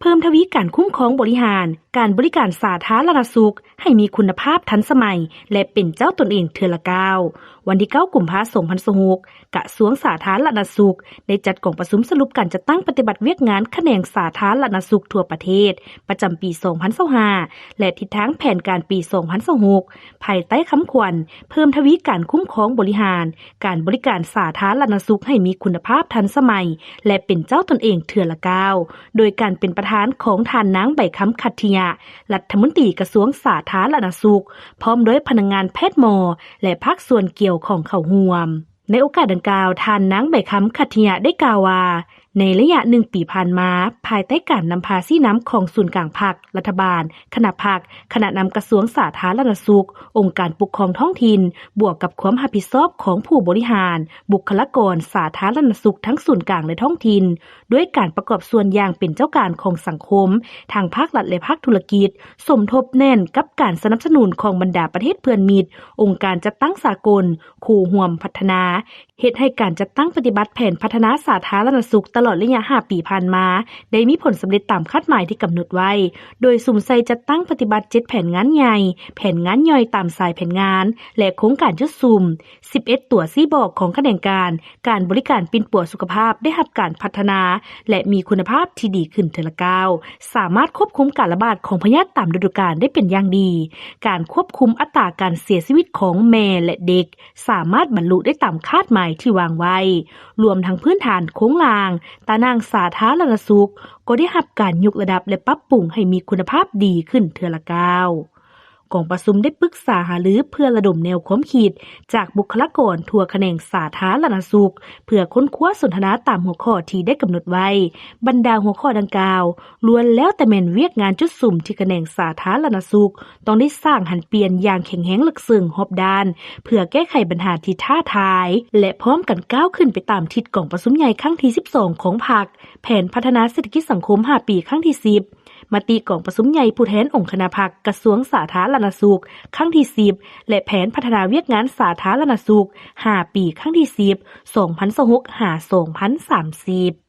ເພີ່ມທະວີການຄຸ້ມຄອງບໍລິຫານການບໍລິການສາທາລະນະສຸກໃຫ້ມີຄຸນນະພາບທັນສະໄໝ ແລະ ເປັນເຈົ້າຕົນເອງເທື່ອລະກ້າວ. ວັນທີເກົ້າ ກຸມພາ ສອງພັນຊາວຫົກ ກະຊວງສາທາລະນະສຸກ ໄດ້ຈັດກອງປະຊຸມສະຫຼຸບການຈັດຕັ້ງປະຕິບັດວຽກງານຂະແໜງສາທາລະນະສຸກທົ່ວປະເທດ ປະຈຳປີ ສອງພັນຊາວຫ້າ ແລະ ທິດທາງແຜນການປີ ສອງພັນຊາວຫົກ ພາຍໃຕ້ຄຳຂວັນ ເພີ່ມທະວີການຄຸ້ມຄອງບໍລິຫານການບໍລິການສາທາລະນະສຸກໃຫ້ມີຄຸນນະພາບທັນສະໄໝ ແລະ ເປັນເຈົ້າຕົນເອງເທື່ອລະກ້າວ ໂດຍການເປັນປະທານຂອງທ່ານນາງ ໃບຄຳ ຂັດທິຍະ ລັດຖະມົນຕີກະຊວງສາທາລະນະສຸກ ພ້ອມດ້ວຍພະນັກງານແພດໝໍ ແລະ ພາກສ່ວນກ່ຽວຂ້ອງເຂົ້າຮ່ວມ. ໃນໂອກາດດັ່ງກ່າວ, ທ່ານນາງ ໃບຄຳ ຂັດທິຍະ ໄດ້ກ່າວວ່າ ໃນໄລຍະໜຶ່ງປີຜ່ານມາ, ພາຍໃຕ້ການນຳພາຊີ້ນຳຂອງສູນກາງພັກ, ລັດຖະບານ, ຄະນະພັກ, ຄະນະນຳກະຊວງສາທາລະນະສຸກ, ອົງການປົກຄອງທ້ອງຖິ່ນ, ບວກກັບຄວາມຮັບຜິດຊອບຂອງຜູ້ບໍລິຫານ, ບຸກຄະລາກອນສາທາລະນະສຸກທັງສູນກາງ ແລະ ທ້ອງຖິ່ນ, ດ້ວຍການປະກອບສ່ວນຢ່າງເປັນເຈົ້າການຂອງສັງຄົມ, ທັງພາກລັດ ແລະ ພາກທຸລະກິດ, ສົມທົບແໜ້ນກັບການສະໜັບສະໜູນຂອງບັນດາປະເທດເພື່ອນມິດ, ອົງການຈັດຕັ້ງສາກົນ, ຄູ່ຮ່ວມພັດທະນາ, ເຮັດໃຫ້ການຈັດຕັ້ງປະຕິບັດແຜນພັດທະນາສາທາລະນະສຸກຕະຫຼອດໄລຍະຫ້າປີຜ່ານມາ ໄດ້ມີຜົນສຳເລັດຕາມຄາດໝາຍທີ່ກຳນົດໄວ້, ໂດຍສຸມໃສ່ຈັດຕັ້ງປະຕິບັດເຈັດແຜນງານໃຫຍ່, ແຜນງານຍ່ອຍຕາມສາຍແຜນງານ ແລະ ໂຄງການຈຸດສຸມ, ສິບເອັດຕົວຊີ້ບອກຂອງຂະແໜງການ ການບໍລິການປິ່ນປົວສຸຂະພາບໄດ້ຮັບການພັດທະນາ ແລະ ມີຄຸນນະພາບທີ່ດີຂຶ້ນເທື່ອລະກ້າວ, ສາມາດຄວບຄຸມການລະບາດຂອງພະຍາດຕາມລະດູການໄດ້ເປັນຢ່າງດີ, ການຄວບຄຸມອັດຕາການເສຍຊີວິດຂອງແມ່ ແລະ ເດັກ ສາມາດບັນລຸໄດ້ຕາມຄາດໝາຍທີ່ວາງໄວ້, ລວມທັງພື້ນຖານໂຄງລ່າງ, ຕາໜ່າງສາທາລະນະສຸກ ກໍໄດ້ຮັບການຍົກລະດັບ ແລະ ປັບປຸງໃຫ້ມີຄຸນນະພາບດີຂຶ້ນເທື່ອລະກ້າວ. ກອງປະຊຸມໄດ້ປຶກສາຫາລືເພື່ອລະດົມແນວຄວາມຄິດຈາກບຸກຄະລາກອນທົ່ວຂະແໜງສາທາລະນະສຸກ ເພື່ອຄົ້ນຄວ້າສົນທະນາຕາມຫົວຂໍ້ທີ່ໄດ້ກຳນົດໄວ້. ບັນດາຫົວຂໍ້ດັ່ງກ່າວ ລ້ວນແລ້ວແຕ່ແມ່ນວຽກງານຈຸດສຸມທີ່ຂະແໜງສາທາລະນະສຸກ ຕ້ອງໄດ້ສ້າງຫັນປ່ຽນຢ່າງແຂງແຮງເລິກເຊິ່ງຮອບດ້ານ ເພື່ອແກ້ໄຂບັນຫາທີ່ທ້າທາຍ ແລະ ພ້ອມກັນກ້າວຂຶ້ນໄປຕາມທິດກອງປະຊຸມໃຫຍ່ຄັ້ງທີສິບສອງຂອງພັກ, ແຜນພັດທະນາເສດຖະກິດສັງຄົມຫ້າປີຄັ້ງທີສິບ, ມະຕິກອງປະຊຸມໃຫຍ່ຜູ້ແທນອົງຄະນະພັກກະຊວງສາທາລະນະສຸກຄັ້ງທີສິບ ແລະ ແຜນພັດທະນາວຽກງານສາທາລະນະສຸກຫ້າປີຄັ້ງທີສິບ ສອງພັນຊາວຫົກ ຫາ ສອງພັນສາມສິບ.